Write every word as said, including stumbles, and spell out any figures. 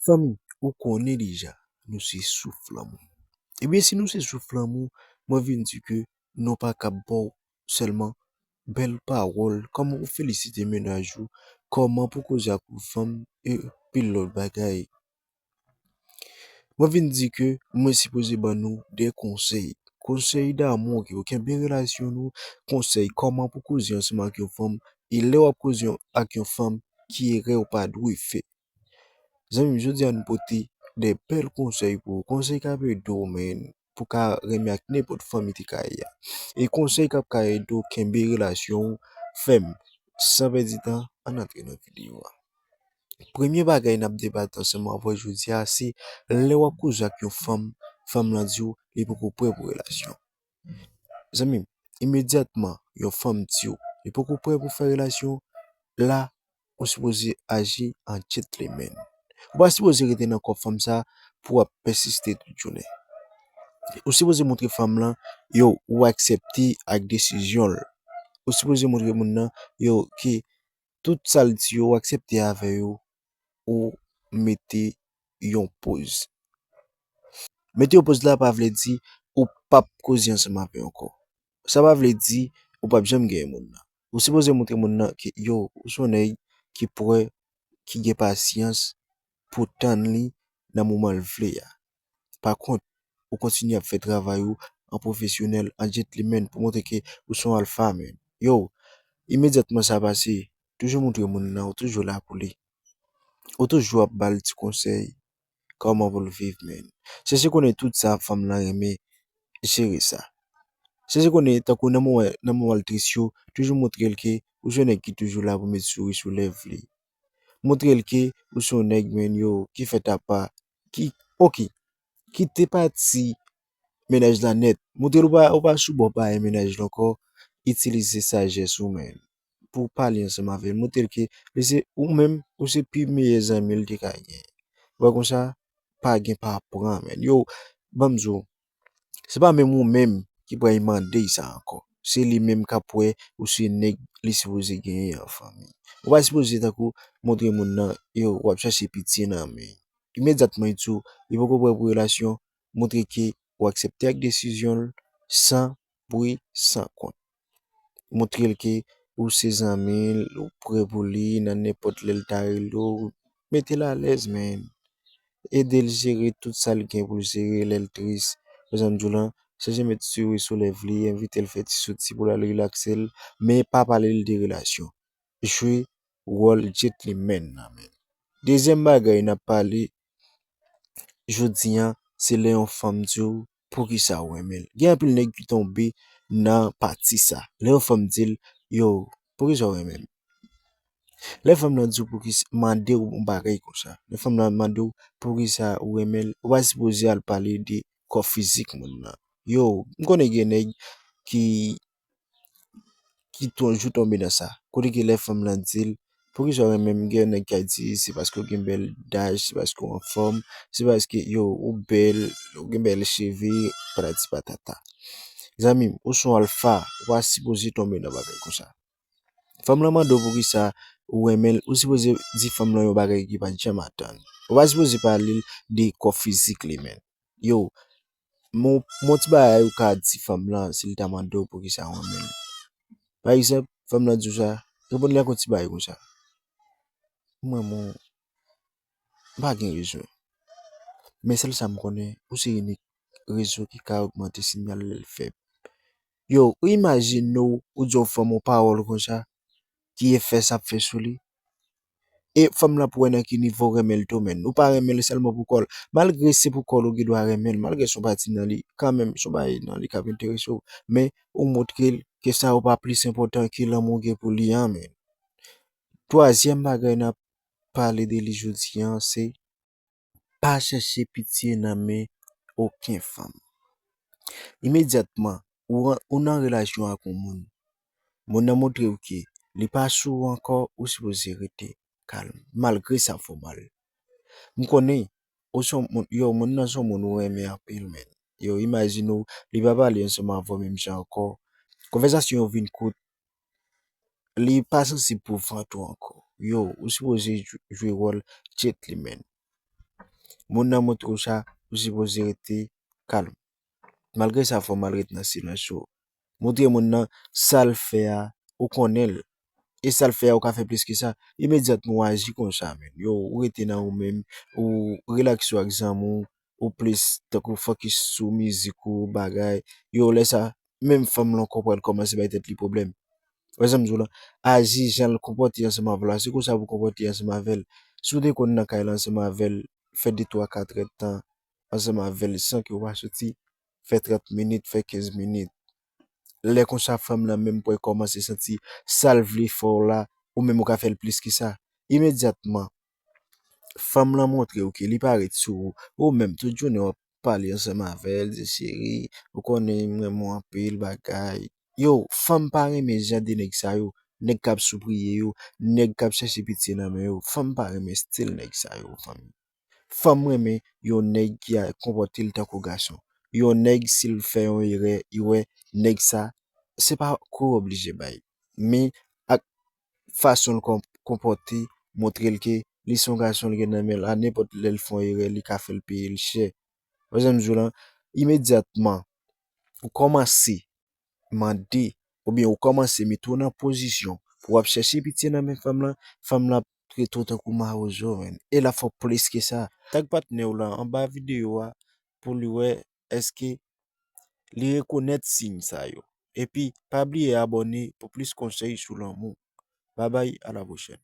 Fanmi, ou konnen deja, nou se souf lanmou. Ebyen, si nou se souf lanmou, mwen vin di ke nou pa kab ba w sèlman bèl pawòl, kòman pou felisite mennaj ou, kòman pou koze ak yon fanm, e pil lòt bagay. Mwen vin di ke mwen sipoze ban nou de konsèy. Konsèy damou, ke w kenbe relasyon nou, konsèy kòman pou koze ansanm ak yon fanm, e lè w ap koze ak yon fanm, ki erè w pa dwe fè. Zanmi m, jodi a nou pote de bèl konsèy pou ou. Konsèy k ap ede w, men, pou ka renmen ak nenpòt fanm ki te ka ye a. E konsèy k ap ka ede w kenbe relasyon w fèm. San pèdi tan, ann antre nan videyo a. Premye bagay n ap debate ansanm avè w jodi a, se lè w ap koze ak yon fanm, fanm lan di w li poko prè pou relasyon. Zanmi m, imedyatman yon fanm di w li poko prè pou fè relasyon, la, ou sipoze aji an gentleman. Ou pa sipoze rete nan kò fanm sa pou w ap pèsiste tout jounen. Ou sipoze montre fanm lan, yo, ou aksepte ak desizyon l. Ou sipoze montre moun nan, yo, ke tout sa l di yo, ou aksepte avè yo, ou mete yon poz. Mete yon poz la pa vle di ou p ap koze ansanm avè l ankò. Sa pa vle di ou p ap janm genyen moun nan. Ou sipoze montre moun nan ke, yo, ou se yon nèg ki prè, ki gen pasyans pou tann li nan moman l vle a. Pa kont, ou kontinye ap fè travay ou an pwofesyonèl, an gentleman, pou montre ke ou se yon alfa, man. Yo, imedyatman sa pase, toujou montre moun nan ou toujou la pou li. Ou toujou ap ba l ti konsèy kòman pou l viv, man. Chèche konnen tout sa fanm lan renmen, jere sa. Chèche konnen, tankou nan moman, nan moman l tris yo, toujou montre l ke ou se yon nèg ki toujou la pou met souri sou lèv li. Montre l ke ou se yon nèg, man, yo, ki fèt apa, ki, oke, kite pati mennaj la nèt. Montre l ou pa, ou pa sou bò pa mennaj la ankò. Itilize sajès ou, man, pou w pale ansanm avè l. Montre l ke li se ou menm, ou se pi meyè zanmi l te ka gen. Ou wè konsa, pa gen pa pran, man. Yo, ban m di w, se pa menm ou menm ki pral mande l sa ankò. Se li menm k ap wè ou se nèg li sipoze genyen an fanmi. Ou pa sipoze tankou montre moun nan, yo, w ap chache pitye nan men l. Imedyatman, li di w li poko prè pou relasyon, montre ke ou aksepte ak desizyon l san bri, san kont. Montre l ke ou se zanmi l, ou prè pou li nan nenpòt lè l ta rele w. Mete l alèz, man. Ede l jere tout sa l gen pou l jere lè l tris. Jan m di w lan, chèche met souri sou lèv li, envite l fè ti soti pou l al rilakse l, men pa pale l de relasyon. Jwe wòl gentleman nan, man. Dezyèm bagay n ap pale jodi a, se lè yon fanm di w poukisa ou renmen l. Gen anpil nèg ki tonbe nan pati sa. Lè yon fanm di l, yo, poukisa ou renmen m? Lè fanm lan di w poukisa, mande w yon bagay konsa. Lè fanm lan mande w poukisa ou renmen l, ou pa sipoze al pale de kò fizik moun nan. Yo, m konnen gen nèg ki ki toujou tonbe nan sa. Kote ke lè fanm lan di l, poukisa w renmen m, gen nèg k ap di se paske w gen bèl daj, se paske w anfòm, se paske, yo, ou bèl, ou gen bèl cheve, patati patata. Zanmi m, ou se yon alfa, ou pa sipoze tonbe nan bagay konsa. Fanm lan mande w poukisa ou renmen l, ou sipoze di fanm lan yon bagay ki pa t janm atann. Ou pa sipoze pale l de kò fizik li, man. Yo, mon, mon ti bagay ou ka di fanm lan si l ta mande w poukisa w renmen l. Pa egzanp, fanm lan di w sa, reponn li ak yon ti bagay konsa. Mwen, mon, m pa gen rezon. Men sèl sa m konnen, ou se inik rezon ki ka ogmante sinyal lè l fèb. Yo, ou imajine w, ou di yon fanm yon pawòl konsa, ki efè sa ap fè sou li? E fanm lan pou wè nan ki nivo w renmen l tou, man. Ou pa renmen l sèlman pou kò l. Malgre se pou kò l ou gen dwa renmen l, malgre se yon pati nan li, kanmenm, se yon bagay nan li k ap enterese w. Men, ou montre l ke sa yo pa plis enpòtan ke lanmou w gen pou li an, man. Twazyèm bagay n ap pale de li jodi a, se pa chèche pitye nan men okenn fanm. Imedyatman, ou, ou nan relasyon ak yon moun, moun nan montre w ke li pa sou ou ankò, ou sipoze rete kalm, malgre sa fè w mal. M konnen, ou se yon moun, yo, moun nan se yon moun ou renmen anpil, man. Yo, imajine w, li pa pale ansanm avè w menm jan ankò. Konvèsasyon yo vin kout, li pa sansib pou vant ou ankò. Yo, ou sipoze jwe, jwe wòl gentleman. Moun nan montre w sa, ou sipoze rete kalm. Malgre sa, fò w al ret nan silans ou. Montre moun nan sa l fè a, ou konnen l. E sa l fè a, ou ka fè plis ke sa. Imedyatman, ou aji konsa, menn. Yo, ou rete nan ou menm, ou relakse w ak zanmi w, ou plis tankou fokis sou mizik ou, bagay. Yo, lè sa, menm fanm lan ankò pral kòmanse bay tèt li pwoblèm. Wè sa m di w la, aji jan l konpòte ansanm avè w la, se konsa pou w konpòte ansanm avè l. Si w te konn nan kay la ansanm avè l, fè de twa kat èdtan ansanm avè l san ke w pa soti, fè trant minit, fè kenz minit. Lè konsa, fanm lan menm pral kòmanse santi sa l vle fè w la, ou menm ou ka fè l plis ke sa. Imedyatman, fanm lan montre w ke li pa ret sou ou. Ou menm, tout jounen w ap pale ansanm avè l, di cheri, ou konnen m renmen w anpil, bagay. Yo, fanm pa renmen jan de nèg sa yo, nèg k ap soupriye yo, nèg k ap chèche pitye nan men yo. Fanm pa renmen estil nèg sa yo, fanmi. Fanm renmen yon nèg ki a konpòte l tankou gason. Yon nèg, si l fè yon erè, li wè nèg sa, se pa kou oblije bay. Men ak fason l kon- konpòte, montre l ke li se yon gason, l gen nan men l, a nenpòt lè l fè yon erè, li ka fè l peye l chè. Wè sa m di w lan, imedyatman, ou kòmanse mande, oubyen ou kòmanse mete w nan pozisyon pou w ap chèche pitye nan men fanm lan, fanm lan ap trete w tankou mawozo, menn. E l ap fè w plis ke sa. Tag patnè w lan anba videyo a pou li wè èske li rekonèt siy sa yo. Epi, pa bliye abòne pou plis konsèy sou lanmou. Babay, a la pwochèn.